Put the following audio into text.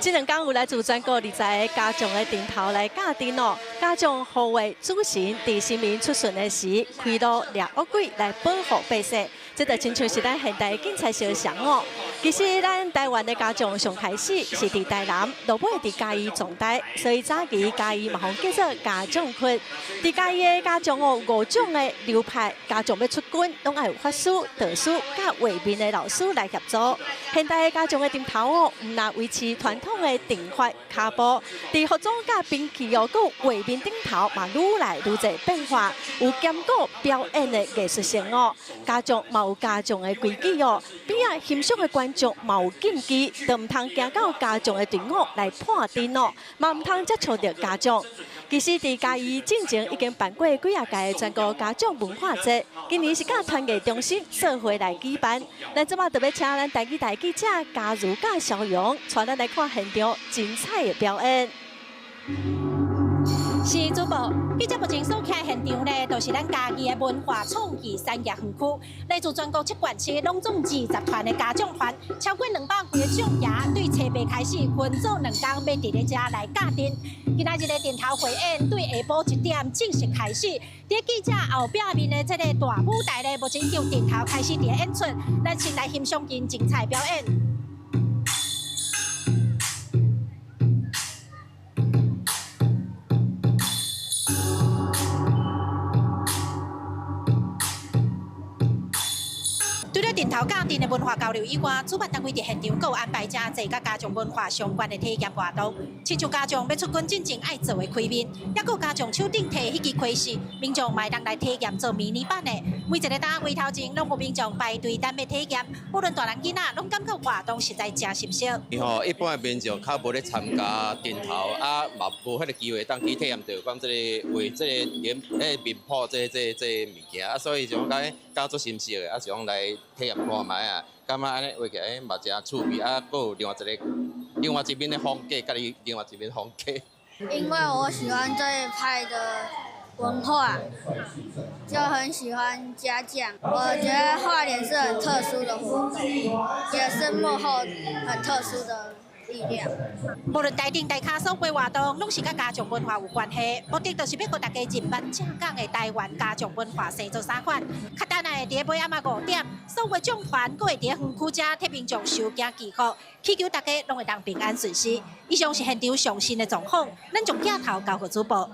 這兩工有來自全國二十个家將的陣頭來教陣哦，家將護衛主神佇神明出巡的時，開路掠惡鬼來保護百姓，這就親像是咱現代的警察相像哦。其實咱台灣的家將上開始是佇台南，落尾佇嘉義壯大，所以早期嘉義嘛予叫做家將區。佇嘉義的家將哦，五種的流派，家將欲出軍，攏愛有法師、道士佮畫面的老師來協助。現代的家將的陣頭哦，毋但維持傳統的陣法跤步，佇服裝佮兵器哦，佮畫面頂頭嘛愈來愈濟變化，有兼顧表演的藝術性哦。家將嘛有家將的規矩哦，邊仔欣賞的觀眾嘛有禁忌，就毋通行到家將的隊伍來破陣哦，嘛毋通接觸著家將。其實佇嘉義進前已經辦過幾仔屆的全國家將文化節，今年是佮團藝中心做伙來舉辦。咱這擺特別請咱台語台記者嘉如佮蕭陽，帶咱來看現場精彩的表演。是主播，記者目前所徛現場呢，就是咱嘉義的文化創意產業園區，來自全國七縣市，攏總20團的家將團，超過200幾个將爺，對初八開始分做兩工，欲佇咧遮來教陣。今仔日的陣頭匯演對下晡1點正式開始。佇記者後壁面的這个大舞台咧，目前已經陣頭開始佇咧演出，咱先來欣賞𪜶精彩表演。除了陣頭教陣的文化交流以外，主辦單位佇現場閣有安排誠濟佮家將文化相關的體驗活動，親像家將欲出軍進前愛做的開面，抑閣家將手頂提彼支盔飾，民眾嘛會當來體驗做迷你版的。每一个單位頭前攏有民眾排隊等欲體驗，無論大人囡仔，攏感覺活動實在誠新鮮。吼，一般的民眾較無咧參加陣頭，啊嘛無彼个機會當去體驗著講這个畫這个臉、彼个面譜這這這物件，啊所以就講感覺足新鮮的，啊想講來體驗看覓啊，感覺按呢畫起來嘛誠趣味，啊，閣有另外一个另外一面的風格，家己另外一面風格。因為我喜歡這一派的文化，就很喜歡家將。我覺得畫臉是很特殊的活動，也是幕後很特殊的力量。無論台頂台跤所有活動，攏是佮家將文化有關係，目的就是欲予大家認捌正港的台灣家將文化生做啥款。較等下佇尾暗仔5點，所有將團閣會佇園區遮替民眾收驚祈福，祈求大家攏會當平安順遂。以上是現場上新的狀況，咱將鏡頭交予主播。